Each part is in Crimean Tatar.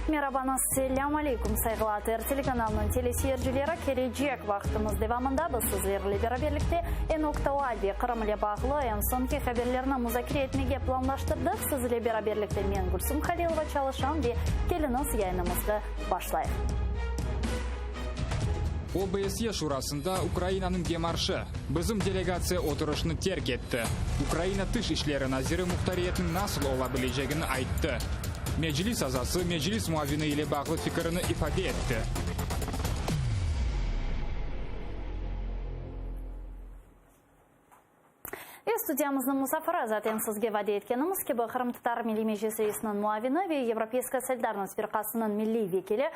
Merabañız, selâm aleyküm, sayğılı ATR telekanalınıñ teleseyircileri! Kelecek vaqtımız devamında biz sizlerle beraberlikte eñ aktual ve Qırım ile bağlı eñ soñki haberlerni muzakere etmege planlaştırdıq. Siz ile beraberlikte men, Gülsüm Halilova, çalışam ve keliñiz yayınımızdı başlayıq. OBSE Şurasında Ukrainanıñ demarşı, Bizim delegatsiya oturışnı terk etti. Ukraina Tış işleri naziri muhtariyetniñ nasıl ola bilecegini ayttı. Meclis azası Meclis muavini ile bağlı fikirini ifade etti. Ve studiyamıznıñ musafiri, zaten sizge vade etkenimiz kibi, Qırımtatar Milliy Meclis reisiniñ muavini ve Yevropeyskaya solidarnost firqasınıñ milliy vekili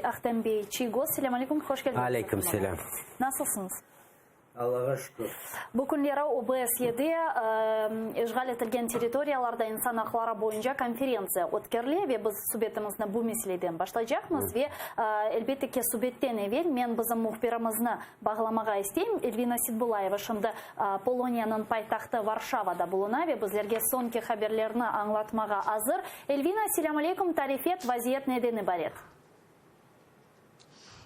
Ahtem bey Çiygoz. Selâm aleyküm, hoş keldiñiz. Aleyküm selâm. Nasılsıñız? Allağa şükür. Bu künleri OBSYede işğal etilgen territoriyalarda insan aqları boyunca konferentsiya ötkerile ve biz subetimizni bu meseleden başlaycaqmız ve, elbette ki, subetten evel men bizim mühbirimizni bağlamağa isteyim. Elvina Sitbulayeva şimdi Poloniyanıñ paytahtı Varşavada buluna ve bizlerge soñki haberlerni añlatmağa azır. Elvina, selâm aleyküm, tarif et, vaziyet neden ibaret?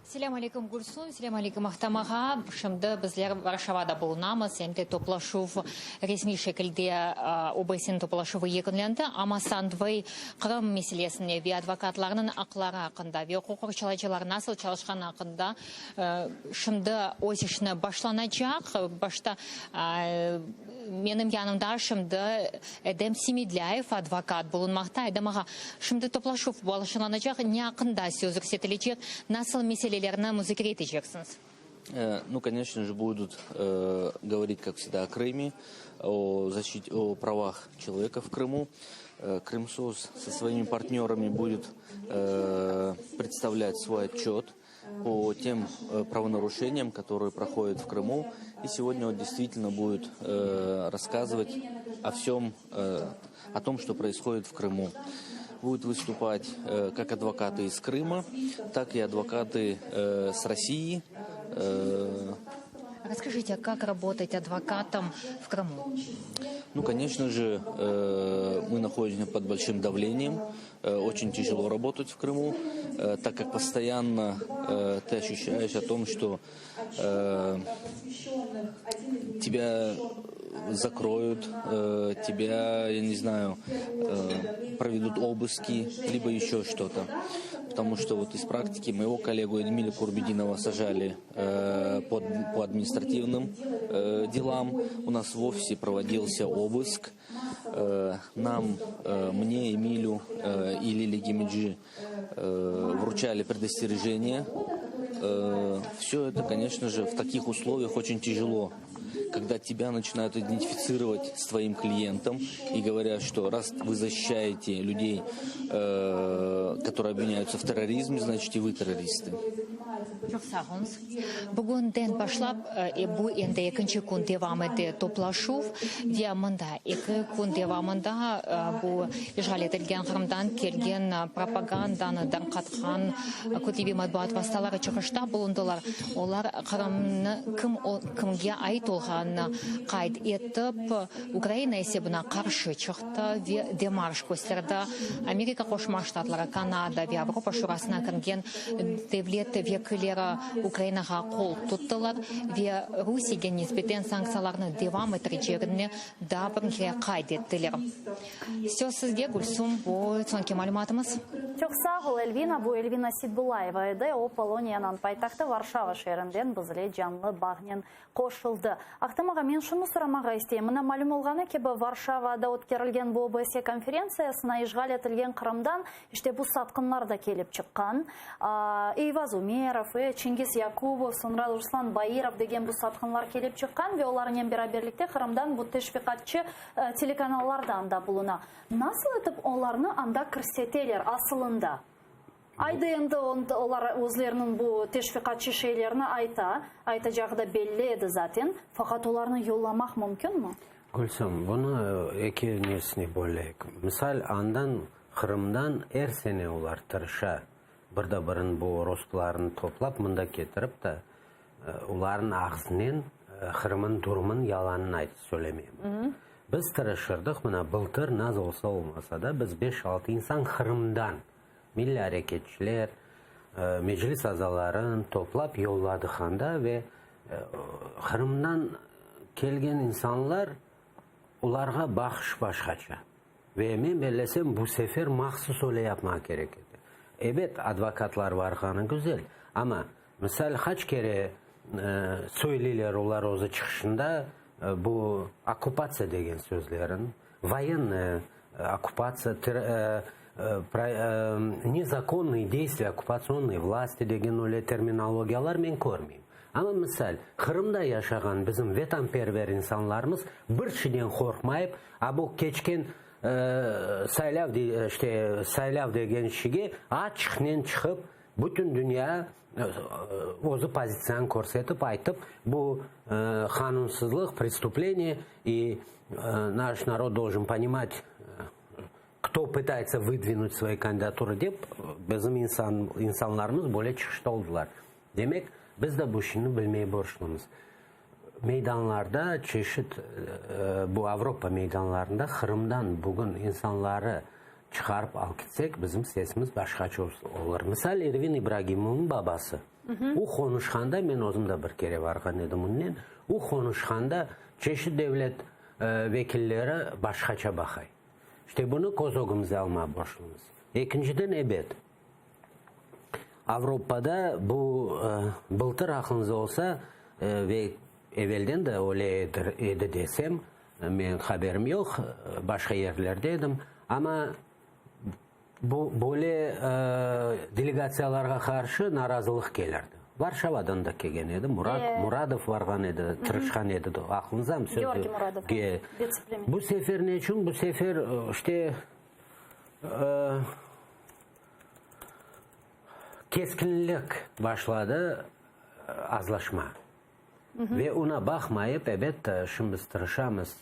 Selâm aleyküm, Gülsüm, selâm aleyküm, Ahtam ağa. Şimdi bizler Varşavada bulunamız, em de toplaşuv resmiy şekilde OBSEniñ toplaşuvı yekünlendi, amma Sandvey Qırım meselesine ve advokatlarnıñ aqları aqqında ve uquq qorçalayıcılar nasıl çalışqanı aqqında Şimdi öz işini başlanacaq. Başta menim yanımda şimdi Edem Semedlâyev, advokat, bulunmaqta. Edem ağa, şimdi toplaşuv başlanacaq, ne aqqında söz yürsetilecek, nasıl meselelerni muzakere eteceksiñiz? Nu, koneçno je, budut govorit, kak vsegda, o Krıme, o zaşçite, o pravah çeloveka v Krımu. Krımsoz so svoimi partnörami budet predstavlât svoy otçöt. по тем правонарушениям, которые проходят в Крыму. И сегодня он действительно будет рассказывать о всем, о том, что происходит в Крыму. Будут выступать как адвокаты из Крыма, так и адвокаты с России. Расскажите, как работать адвокатом в Крыму? Ну, конечно же, мы находимся под большим давлением. Очень тяжело работать в Крыму, так как постоянно ты ощущаешь о том, что тебя закроют, тебя, я не знаю, проведут обыски, либо еще что-то. Потому что вот из практики моего коллегу Эмиля Курбединова сажали по, по административным делам. У нас в офисе проводился обыск. Нам, мне, Эмилю и Лиле Гемеджи вручали предостережение. Все это, конечно же, в таких условиях очень тяжело, когда тебя начинают идентифицировать с твоим клиентом и говорят, что раз вы защищаете людей, которые обвиняются в терроризме, значит и вы террористы. Çoq sağ oluñız. Bugünden başlap, bu endi ekinci kün devam ete toplaşuv ve mında eki kün devamında bu işğal etilgen Qırımdan kelgen propagandanı darqatqan kütleviy matbuat vastaları çıqışta bulundılar. Olar Qırımnı kim kimge ait olğanını qayd etip, Ukraina ise buna qarşı çıqtı ve demarş kösterdi. Amerika Qoşma Ştatları, Kanada ve Avropa Şurasına kirgen devlet vekilleri Ukrainağa qol tuttılar ve Rusiyege nisbeten sanktsiyalarnı devam ettirecegini daa bir kere qayd ettiler. Söz sizge, Gülsüm, bu soñki malümatımız. Çoq sağ ol, Elvina. Bu Elvina Sitbulayeva edi, o, Poloniyanıñ paytahtı Varşava şeerinden bizle canlı bağnen qoşuldı. Ahtem ağa, men şunı soramağa isteyim, mına malüm olğanı kibi, Varşavada ötkerilgen bu OBSE konferentsiyasına işğal etilgen Qırımdan işte bu satqınlar da kelip çıqqan. Eyvaz Umerov, e, Çingiz Yakubov, soñra Ruslan Bairov degen bu satqınlar kelip çıqqan ve olarnen beraberlikte Qırımdan bu teşviqatçı telekanallar da anda buluna. Nasıl etip olarnı anda kirseteler asılında? Aydı endi olar özleriniñ bu teşviqatçı şeylerini ayta, aytacağı da belli edi zaten, faqat olarnı yollamaq mümkünmi? Gülsüm, bunı eki nesine böleyik. Misal, andan, Qırımdan er sene olar tırışa, bir de birin bu orospılarnı toplap mında ketirip de, olarnıñ ağzınen Qırımın durumın yalanın ayt, söylemeye. Biz tırışırdıq, mına bıltır, naz olsa olmasa da, biz beş-altı insan Qırımdan. milliy areketçiler, Meclis azalarını toplap yolladıq anda ve Qırımdan kelgen insanlar, olarğa baqış başqaça. Ve men bellesem, bu sefer mahsus öyle yapmaq kerek edi. Ebet, advokatlar varğanı güzel, amma, misal, qaç kere söyleyler olar özü çıqışında bu okkupatsiya degen sözlerin, voyennaya okkupatsiya, nezakonnıye deystviya okkupatsionnıy vlasti degen öyle terminologiyalar men körmeyim. Amma, misal, Qırımda yaşağan bizim vetanperver insanlarımız bir şeyden qorqmayıp, a bu keçken saylav, işte, saylav degen şeyge açıqnen çıqıp, bütün dünya özü pozitsiyanı körsetip, aytıp, bu qanunsızlıq, prestupleniye, i naş narod doljen ponimat, kto pıtayetsâ vıdvinut svoyi kandidaturı dep, bizim insan, insanlarımız böyle çıqışta oldılar. Demek, biz de bu işni bilmeye borçlumız. Meydanlarda, çeşit bu Avropa meydanlarında Qırımdan bugün insanları çıqarıp alıp ketsek, bizim sesimiz başqaça olur. Misal, Ervin İbragimovnıñ babası. O qonuşqanda, men özüm de bir kere varğan edim onnen, o qonuşqanda çeşit devlet vekilleri başqaça baqay. İşte bunı köz ögümizde almağa borçlumız. Ekinciden, ebet, Avropada bu bıltır aqlıñızda olsa, ve evelden de öyle edi desem, men haberim yoq, başqa yerlerde edim, amma bu böyle delegatsiyalarğa qarşı narazılıq kelirdi. Varşavadan da kelgen edi, Murad, Muradov varğan edi, tırışqan edi, aqlıñızdamı? Georgiy Muradov, vitse-premyer. Bu sefer ne içün? Bu sefer işte Keskinlik başladı, azlaşma. Ve oña baqmayıp, ebet, şimdi biz tırışamız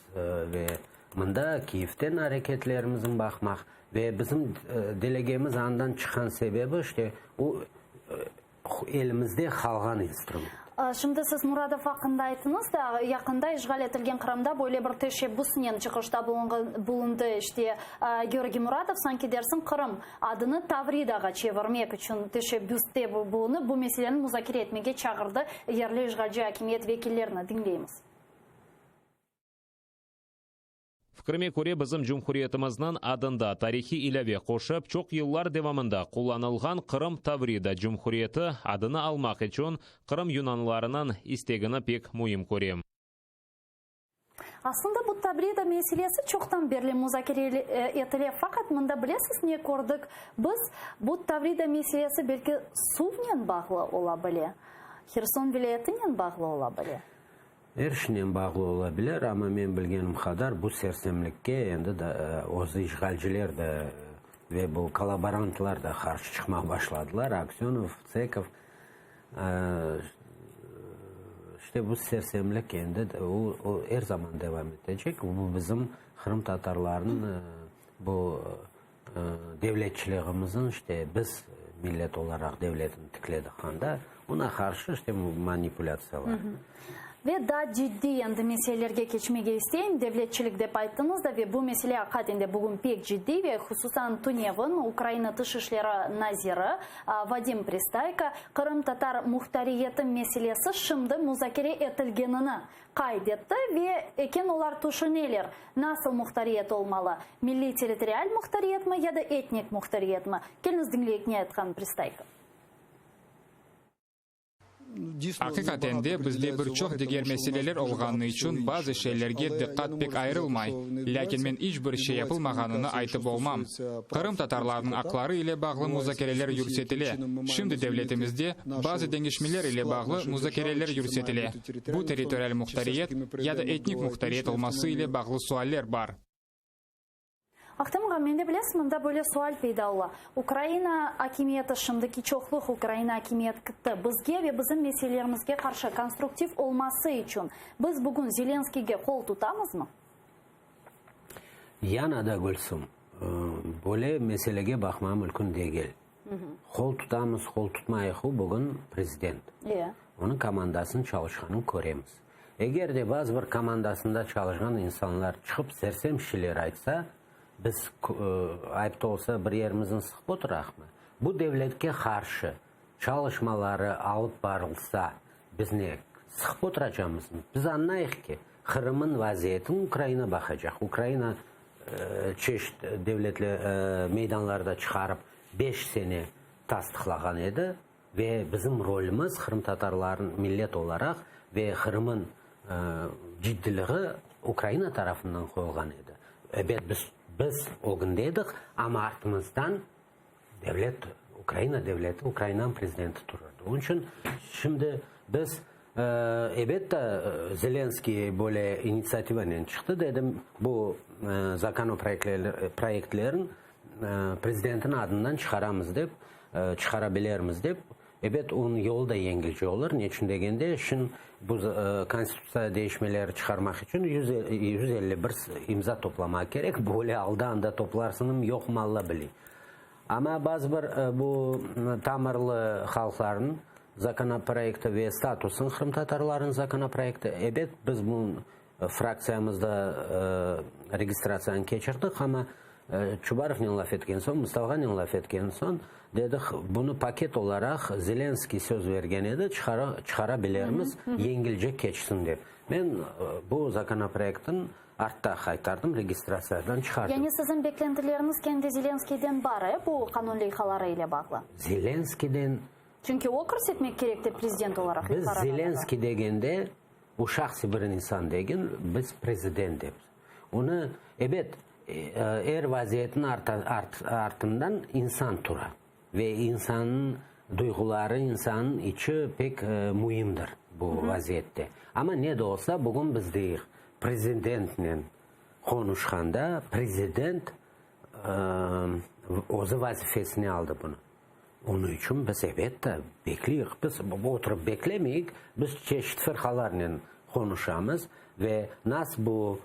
ve mında Kiyevden areketlerimizin baqmaq ve bizim delegemiz andan çıqqan sebebi, işte, o, elimizde qalğan instrument. Şimdi siz Muradov aqqında ayttıñız da, yaqında işğal etilgen Qırımda böyle bir teşebbüsnen çıqışta bulundı, işte, Georgiy Muradov, sanki dersiñ Qırım adını Tavridağa çevirmek içün teşebbüste bulunıp, bu meseleni muzakere etmege çağırdı yerli işğalci akimiyet vekillerini. Diñleymiz. Fikrime köre, bizim cumhuriyetimizniñ adında tarihiy ilâve qoşıp, çoq yıllar devamında qullanılğan Qırım Tavrida Cumhuriyeti adını almaq içün Qırım yunanlarınıñ istegini pek müim körem. Aslında bu Tavrida meselesi çoqtan berli muzakere etile, faqat mında bilesiz ne kördik biz, bu Tavrida meselesi belki suvnen bağlı ola bile, Herson vilâyetinen bağlı ola bile. Er şeynen bağlı ola bilir, amma men bilgenim qadar bu sersemlikke endi özü işğalciler de ve bu kollaborantlar da qarşı çıqmağa başladılar, Aksönov, Tsekov. İşte bu sersemlik endi o er zaman devam etecek. Bu bizim qırımtatarlarnıñ bu devletçiliğimizin işte biz millet olaraq devletini tikledik anda, ona qarşı işte manipulâtsiyalar. Ve daa ciddiy endi meselelerge keçmege isteyim. Devletçilik dep ayttıñız da ve bu mesele aqiqaten de bugün pek ciddiy ve hususan tünevin Ukraina Tış işleri naziri Vadim Pristayko qırımtatar muhtariyeti meselesi şimdi muzakere etilgenini qayd etti ve eken olar tüşüneler, nasıl muhtariyet olmalı, milliy-territorial muhtariyetmi ya da etnik muhtariyetmi? Keliñiz diñleyik ne aytqan Pristayko. Aqiqaten de, bizde bir çoq diger meseleler olğanı içün bazı şeylerge diqqat pek ayırılmay. Lâkin men iç bir şey yapılmağanını aytıp olmam. Qırımtatarlarnıñ aqları ile bağlı muzakereler yürsetile. Şimdi devletimizde bazı deñişmeler ile bağlı muzakereler yürsetile. Bu territorial muhtariyet ya da etnik muhtariyet olması ile bağlı sualler bar. Ahtem ağa, mende bilesiz, mında böyle sual peyda ola. Ukraina akimiyeti, şimdiki çoqluq Ukraina akimiyeti bizge ve bizim meselelerimizge qarşı konstruktiv olması içün biz bugün Zelenskiyge qol tutamızmı? Yana da, Gülsüm, böyle meselege baqma mülkün degil. Qol tutamız, qol tutmayıq, o bugün prezident. Onıñ komandasınıñ çalışqanın köremiz. Eger de bazı bir komandasında çalışqan insanlar çıqıp sersem şeyler aytsa, biz ayıp da olsa bir yerimizni sıqıp oturaqmı? Bu devletke qarşı çalışmaları alıp barılsa, biz ne, sıqıp oturacamızmı? Biz añlayıq ki, Qırımıñ vaziyetini Ukraina baqacaq. Ukraina çeşit devletler meydanlarda çıqarıp beş sene tasdıqlağan edi ve bizim rolümiz qırımtatarlarnıñ millet olaraq ve Qırımıñ ciddiliği Ukraina tarafından qoyulğan edi. Ebet, biz biz ögünde edik, amma artımızdan devlet, Ukraina devleti, Ukrainanıñ prezidenti tururdı. Onıñ içün şimdi biz, ebet de, Zelenskiy böyle initsiativanen çıqtı, dedim, bu zakonoproyektlerin prezidentiniñ adından çıqaramız dep, çıqara bilermiz dep. Ebet, onıñ yolu da yengilce olur. Ne içün degende, şin bu konstitutsiya deñişmeleri çıqarmaq içün 151 imza toplamaq kerek. Böyle alda anda toplarsıñmı, yoqmı, Alla bile. Amma bazı bir bu tamırlı halqlarnıñ zakonoproyekti ve statusınıñ qırımtatarlarnıñ zakonoproyekti, ebet, biz bu Fraktsiyamızda registratsiyanı keçirdik, amma Çubarovnen laf etken soñ, Mustafağanen laf etken soñ, dedik, bunı paket olaraq Zelenskiy söz bergen edi, çıqara bilermiz, yengilce keçsin dep. Men bu zakonoproyektni artta qaytardım, registratsiyadan çıqardım. Yani siziñ beklentileriñiz kendi Zelenskiyden bar, e, bu qanun leyhaları ile bağlı? Zelenskiyden. Çünki o kirsetmek kerek de prezident olaraq. Biz Zelenskiy degende, O şahsiy bir insan degil, biz prezident dep. Onı, ebet, er vaziyetniñ artından insan tura ve insannıñ duyğuları, insannıñ içi pek müimdir bu vaziyette. Amma ne de olsa, bugün biz deyik, prezidentnen qonuşqanda, prezident özü vazifesine aldı bunı. Onıñ içün biz, ebet de, bekleyik. Biz oturıp beklemeyik, biz çeşit firqalarnen qonuşamız ve nas bu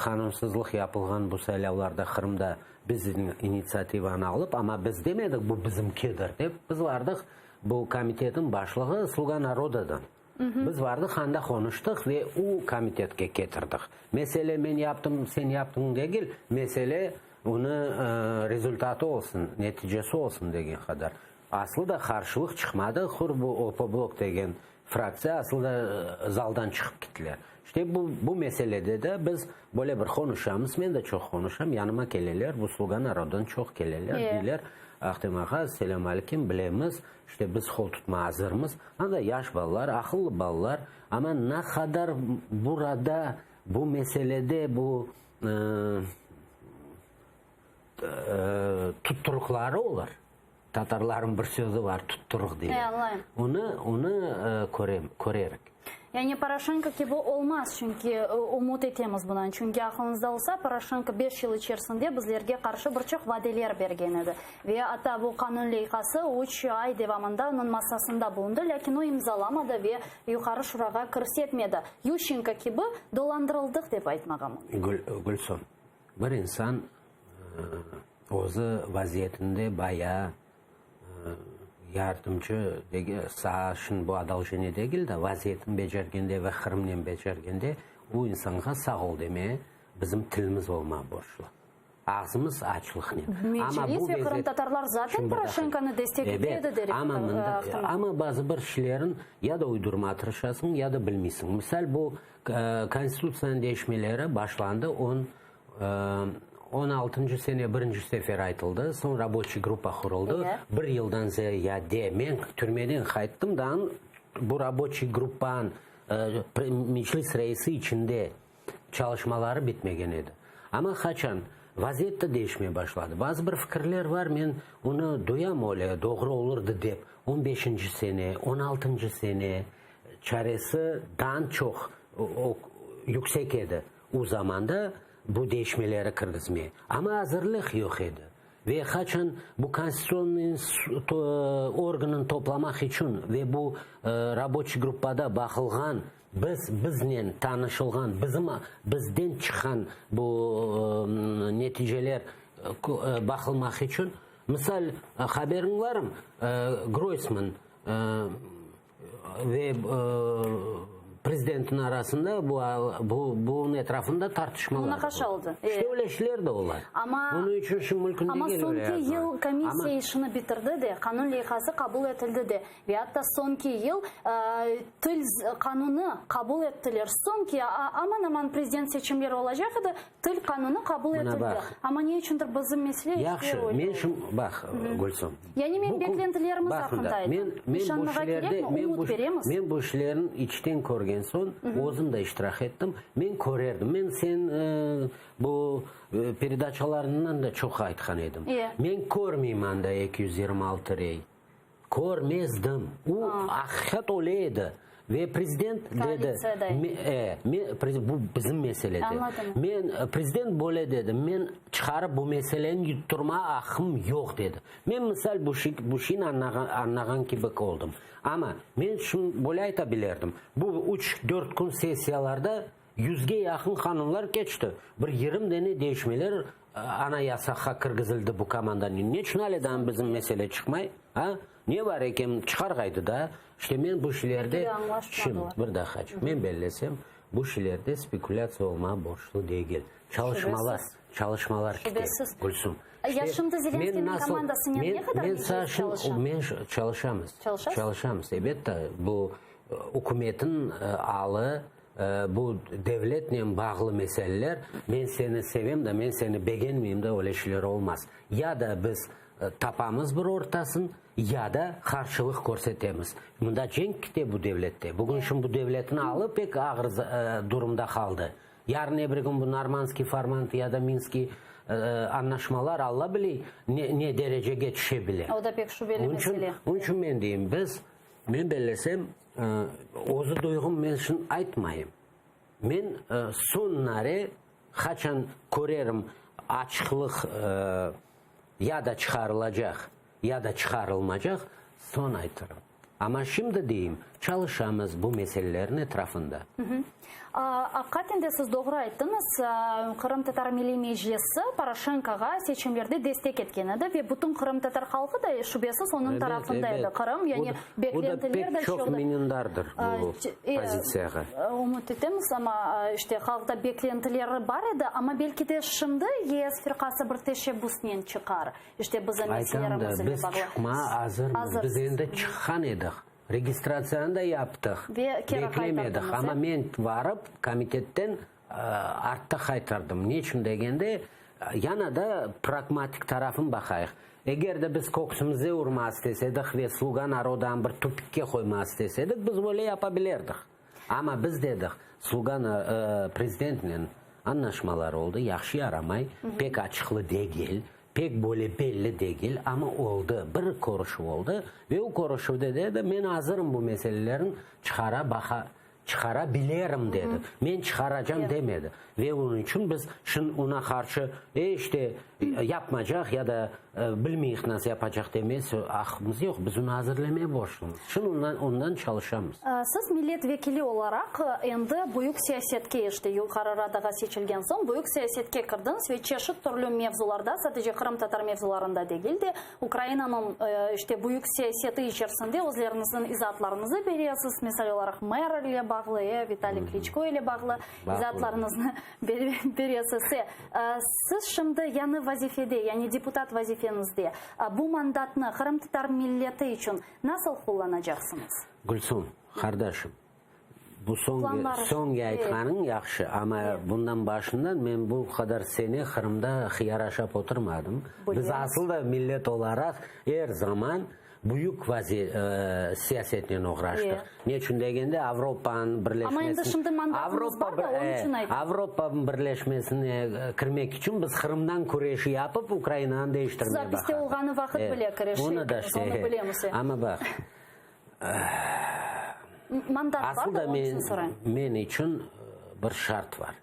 qanunsızlıq yapılğan bu saylavlarda Qırımda biz initsiativanı alıp, amma biz demedik bu bizimkidir dep, biz vardıq bu komitetniñ başlığı Sluga narodadan. Biz vardıq anda qonuştıq ve u komitetke ketirdik. Mesele men yaptım, sen yaptıñ degil, mesele onı rezultatı olsun, neticesi olsun degen qadar. Aslı da qarşılıq çıqmadı, hur bu Opoblok degen fraktsiya aslı da zaldan çıqıp kittiler. İşte bu, bu meselede de biz böyle bir qonuşamız, men de çoq qonuşam, yanıma keleler, bu Sluga naroddan çoq keleler, deyler, Ahtem ağa, selâm aleyküm, bilemiz, İşte biz qol tutma azırmız. Anda yaş balalar, aqıllı balalar, amma na qadar burada bu meselede bu tutturuqları olur. Tatarlarnıñ bir sözü var, tutturuq diye. Onı, onı körem, körerik. Yani Poroşenko kibi olmaz, çünki ümüt etemiz bunan. Çünki aqlıñızda olsa, Poroşenko beş yıl içerisinde bizlerge qarşı bir çoq vadeler bergen edi. Ve atta bu qanun leyhası üç ay devamında onıñ masasında bulundı, lâkin o imzalamadı ve Yuqarı Şurağa kirsetmedi. Yuşçenko kibi dolandırıldıq dep aytmağa mümkün. Gülsum, bir insan özü vaziyetinde bayağı Yardımcı degil, saa şın bu odoljeniye degil de, vaziyetni becergende ve Qırımnen becergende o insanğa sağ ol demeye bizim tilimiz olmağa borclu. Ağzımız açlıqnen. Amma Meclis bu ve vezet qırımtatarlar zaten Şimdi bir daqiqa. Poroşenkonı destekledi, Ebet, der amma mında, Ahtem. amma bazı bir şeylerin ya da uydurma tırışasıñ, ya da bilmeysiñ. Misal, bu Konstitutsiyanıñ deñişmeleri başlandı on 16-ncı sene birinci sefer aytıldı, soñ raboçiy gruppa quruldı. Bir yıldan ziyade men türmeden qayttım, daa bu raboçiy gruppanıñ Meclis reisi içinde çalışmaları bitmegen edi. Amma qaçan vaziyet de değişmeye başladı. Bazı bir fikirler var, men onı duyam öyle, doğru olurdı dep. On beşinci sene, on altıncı sene çaresi daa çoq yüksek edi. O zamanda bu deñişmeleri kirgizme. Amma azırlıq yoq edi. Ve qaçan bu konstitutsionnıy organını toplamaq içün ve bu raboçiy gruppada baqılğan, biz, biznen tanışılğan, bizim, bizden çıqqan bu neticeler baqılmaq içün, misal, haberiñ varmı, Groysman ve. prezidentniñ arasında bu bu bunıñ etrafında tartışmalar Munaqaşa oldı. İşte öyle işler de ola. Amma Onıñ içün şimdi mümkün amma degil öyle soñki yazmaq. yıl komissiya Amma işini bitirdi de, qanun leyhası qabul etildi de ve atta soñki yıl til qanunı qabul ettiler. Soñki, aman-aman prezident seçimleri olacaq edi, Til qanunı qabul Mına etildi. baq. Amma ne içündir bizim mesele işte Yahşı, öyle men oldı. şim, baq, Gülsüm. Yani men Bu kün, beklentilerimiz baq aqqında mında, aytam. men, men bu İşanmağa işlerde, kerekmi? men bu Ümüt beremiz. men bu işlerni içten körgen soñ, özüm de iştirak ettim, men körerdim. Men sen bu peredaçalarından da çoq aytqan edim. Men körmeyim anda 226 rey. Körmezdim. O, aqiqat öyle edi. Ve prezident dedi, e, bu bizim meselede. Men, prezident böyle dedi, men çıqarıp bu meseleni yutturma aqqım yoq, dedi. Men, misal, bu şey, bu şeyni añlağan kibi oldım. Amma men şunı böyle ayta bilerdim, bu üç, dört kün sessiyalarda yüzge yaqın qanunlar keçti, bir 20 dane deñişmeler Anayasaqqa kirgizildi bu komandanen. Neçün ale daa bizim mesele çıqmay? A? Ne bar eken, çıqarğaydı da. İşte men bu şeylerde, şimdi, bir daqqaçıq, men bellesem, bu şeylerde spekulâtsiya olmağa borçlu degil. Çalışmalar, çalışmalar kete, Gülsüm. Ya şimdi Zelenskıynıñ komandasınen ne qadar meclis çalışa? Men çalışamız. Çalışamız, elbette, bu ükümetin alı, Bu devletnen bağlı meseleler, men seni sevem de, men seni begenmeyim de, öyle şeyler olmaz. Ya da biz tapamız bir ortasın, ya da qarşılıq körsetemiz. Mında cenk kite bu devlette. Bugün şimdi bu devletniñ alı pek ağır durumda qaldı. Yarın ebir kün bu Normandskiy formant ya da Minskiy añlaşmalar, Alla biley, ne derecege tüşe bile. O da pek şübeli mesele. Onıñ içün men deyim, biz, men bellesem, Özü duyğum men şun aytmayım. Men soñnare qaçan körerim açıqlıq ya da çıqarılacaq, ya da çıqarılmacaq, soñ aytırım. Amma şimdi deyim, çalışamız bu meselelerniñ etrafında. Aqiqaten de siz doğru ayttıñız, Qırımtatar Milliy Meclisi Poroşenkoğa seçimlerde destek etken edi ve bütün qırımtatar halqı da şübesiz onıñ tarafında edi. Qırım, yani beklentiler de çoq. Bu da pek çoq minnetdardır bu pozitsiyağa. Ümüt etemiz, amma işte halqta beklentileri bar edi, amma belki de şimdi YES firqası bir teşebbüsnen çıqar, işte bizim meselelerimiz ile bağlı. Aytam da, biz çıqmağa azırmız, biz endi çıqqan edik. Registratsiyanı da yaptıq, beklemedik, amma men barıp komitetten artta qaytardım. Ne içün degende, yana da pragmatik tarafın baqayıq. Eger de biz köksümize urmağa istesedik ve Sluga narodanı bir tupikke qoymağa istesedik, biz böyle yapa bilerdik. Amma biz dedik, Sluga prezidentnen añlaşmalar oldı, yahşı yaramay, pek açıqlı degil, Pek böyle belli degil, amma oldı, bir körüşüv oldı ve o körüşüvde dedi, men azırım bu meselelerni çıqara baqa, çıqara bilerim dedi. Men çıqaracam demedi. Ve onıñ içün biz şimdi oña qarşı, e, işte, yapmacaq ya da bilmeyik nasıl yapacaq demez aqqımız yoq. Biz onı azırlemeye borçlumız. Şimdi ondan, ondan çalışamız. Siz millet vekili olaraq endi büyük siyasetke, işte Yuqarı Radağa seçilgen soñ büyük siyasetke kirdiñiz ve çeşit türlü mevzularda, sadece qırımtatar mevzularında degil de, Ukrainanıñ işte büyük siyaseti içerisinde özleriñizniñ izaatlarıñızı beresiz, misal olaraq mer ile bağlı, e, Vitaliy Kliçko ile bağlı izaatlarıñıznı beresiz. E, siz şimdi yañı vazifede, yani deputat vazifeñizde bu mandatnı qırımtatar milleti içün Nasıl qullanacaqsıñız? Gülsum, qardaşım, bu soñki, soñki aytqanıñ yahşı, amma bundan başından men bu qadar sene Qırımda hıyar aşap oturmadım. Biz asıl da millet olaraq er zaman büyük vazi, siyasetnen oğraştıq. Ne içün degende, Avropanıñ Amma endi birleşmesi, şimdi mandatımız Avropa, bar da, onıñ içün aytam. Avropa birleşmesine kirmek içün biz Qırımdan küreşi yapıp, Ukrainanı deñiştirmege Siz apiste baqardıq. olğanı vaqıt bile küreşe Onı da ediñiz, onı bilemiz. Amma baq, Mandat bar asıl da, da onıñ men, içün sorayım. men içün bir şart bar.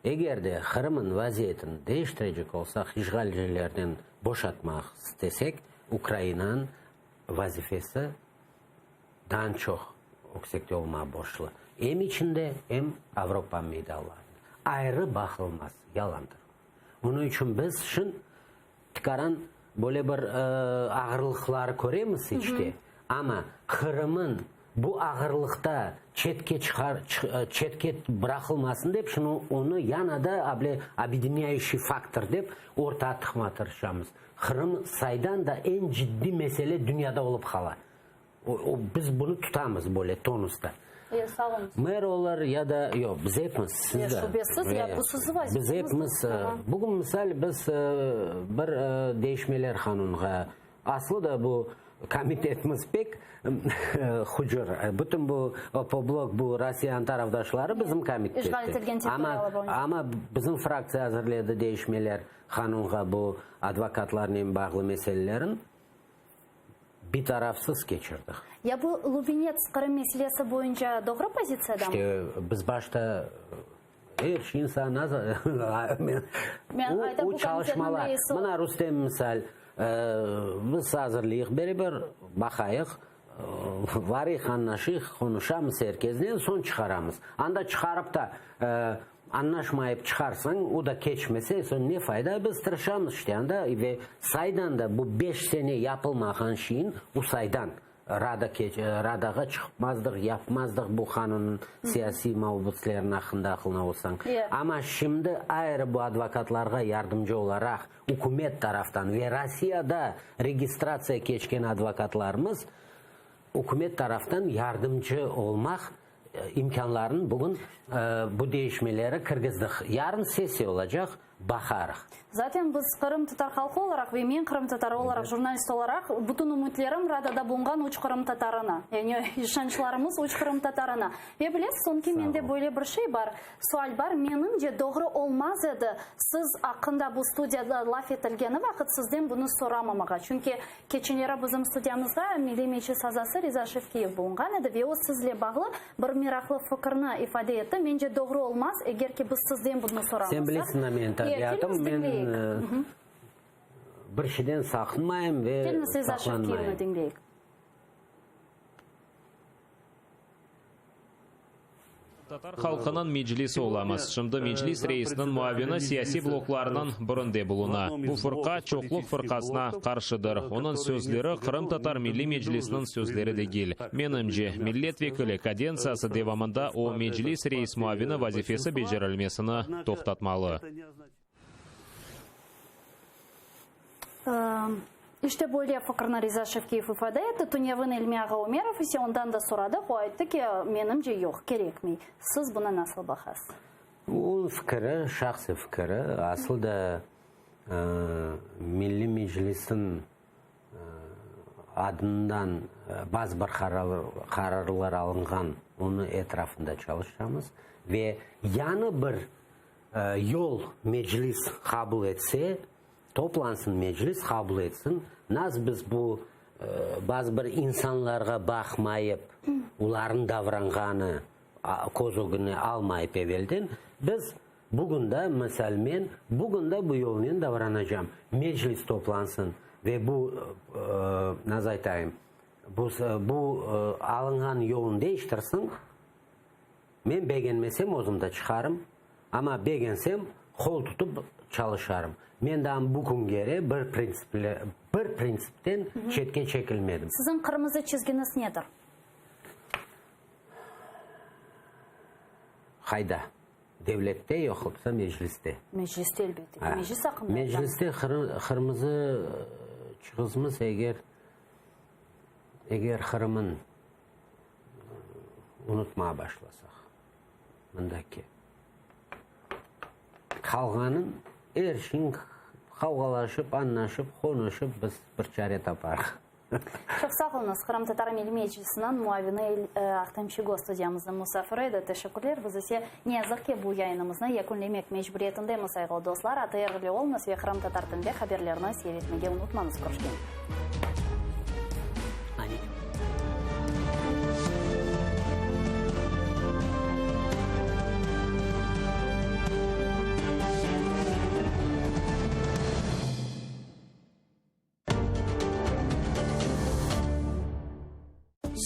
Eger de Qırımıñ vaziyetini deñiştirecek olsaq, işğalcilerden boşatmaq istesek, Ukrainanıñ vazifesi dan çoq öksekte olmağa borçlu, em içinde, em Avropa meydanlarında. Ayrı baqılmaz, yalandır. Onıñ içün biz şın tikaran böyle bir ağırlıqları köremiz içte, amma Qırımıñ. Bu ağırlıqta çetke çıqar, çetke bıraqılmasın dep, şunı onı yana da able obedinâyuşiy faktor dep ortağa tıqmağa tırışamız. Qırım saydan da eñ ciddiy mesele dünyada olıp qala. O, o, biz bunı tutamız böyle tonusta. E, sağ oluñız. Mer olar ya da yoq, biz epimiz, siz E, de. şübesiz, ya, bu siziñ Biz vazifeñiz. epimiz, Aha. bugün misal biz bir değişmeler qanunğa, aslı da bu komitetimiz pek hucur. Bütün bu Opoblok, bu Rossiyanıñ tarafdaşları bizim komitette. İşğal etilgen territoriyalar boyunca. Amma, amma bizim fraktsiya azırledi değişmeler qanunğa bu advokatlarnen bağlı meselelerin. Bitarafsız keçirdik. Ya bu Lubinets Qırım meselesi boyunca doğru pozitsiyadamı? İşte, biz başta er şey insan Men o, ayta, o bu komitetniñ çalışmalar. reisi o. Mına Rustem misal, biz azırlayıq beraber, baqayıq, varıyıq, añlaşıyıq, qonuşamız er kesnen, soñ çıqaramız. Anda çıqarıp da, Añlaşmayıp çıqarsañ, o da keçmese, soñ ne fayda? Biz tırışamız işte anda ve saydan da bu beş sene yapılmağan şeyin o saydan Rada Radağa çıqmazdıq, yapmazdıq bu qanunnıñ siyasiy mabüslerniñ aqqında aqılına olsañ. Amma şimdi ayrı bu advokatlarğa yardımcı olaraq ükümet taraftan ve Rossiyada registratsiya keçken advokatlarımız ükümet taraftan yardımcı olmaq İmkânlarnı bugün bu deñişmeleri kirgizdik. Yarın sessiya olacaq, baqarıq. Zaten biz qırımtatar halqı olaraq ve men qırımtatarı olaraq, jurnalist olaraq, bütün ümütlerim Radada bulunğan üç qırımtatarına, yani işançlarımız üç qırımtatarına. Ve bilesiz, soñki mende böyle bir şey bar, sual bar, menimce doğru olmaz edi siz aqqında bu studiyada laf etilgeni vaqıt sizden bunı soramamağa. Çünki Keçenleri bizim studiyamızğa Milliy Meclis azası Riza Şevkiyev bulunğan edi ve o sizle bağlı bir meraqlı fikirni ifade etti. Mence, doğru olmaz, eger ki biz sizden bunı soramasaq. Sen bilesiñ da menim tabiatım, men bir şeyden saqınmayım ve Keliñiz Riza saqlanmayım. Şevkiyevni diñleyik. Tatar halqınıñ Meclisi olamız. Şimdi Meclis reisiniñ muavini siyasiy bloklarnıñ birinde buluna. Bu fırqa çoqluq fırqasına qarşıdır. Onıñ sözleri Qırımtatar Milliy Meclisiniñ sözleri degil. Menimce, millet vekili kadentsiyası devamında o Meclis reis muavini vazifesi becerilmesini toqtatmalı. İşte böyle fikirni Riza Şevkiyev ifade etti. Tünevin İlmi ağa Ömerov ise ondan da soradıq, o ayttı ki, menimce yoq, kerekmey. Siz buna nasıl baqasız? Onıñ fikiri, şahsiy fikiri. Aslı da Milliy Meclisniñ adından bazı bir qararlar alınğan, onıñ etrafında çalışamız ve yañı bir Yol meclis qabul etse, toplansın meclis qabul etsin, nas biz bu bazı bir insanlarğa baqmayıp, olarnıñ davranğanı köz ögüne almayıp evelden, biz bugün da, misal men, bugün da bu yolnen davranacam. Meclis toplansın ve bu, nasıl aytayım, bu bu alınğan yolun değiştirsin. Men begenmesem özüm de çıqarım, amma begensem qol tutıp çalışarım. Men daa bu küngere bir printsiple, bir printsipten çetke çekilmedim. Siziñ qırmızı çizgiñiz nedir? Qayda? Devlette yoqsa mecliste? Mecliste, elbette ki. Meclis aqqında aytamız. Mecliste qırmızı çizgimiz eger, eger Qırımın Unutmağa başlasaq, mındaki qalğanın er şeyin qavğalaşıp, añlaşıp, qonuşıp biz bir çare taparıq. Çoq sağ oluñız. Qırımtatar Milliy Meclisiniñ muavini Ahtem Çiygoz studiyamıznıñ musafiri edi. Teşekkürler. Biz ise, ne yazıq ki, bu yayınımıznı yekünlemek mecburiyetindemiz, sayğılı dostlar. ATR ile oluñız ve qırımtatar tilinde haberlerni seyir etmege unutmañız. Körüşkence.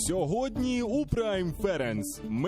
Сьогодні у Прайм Ференс.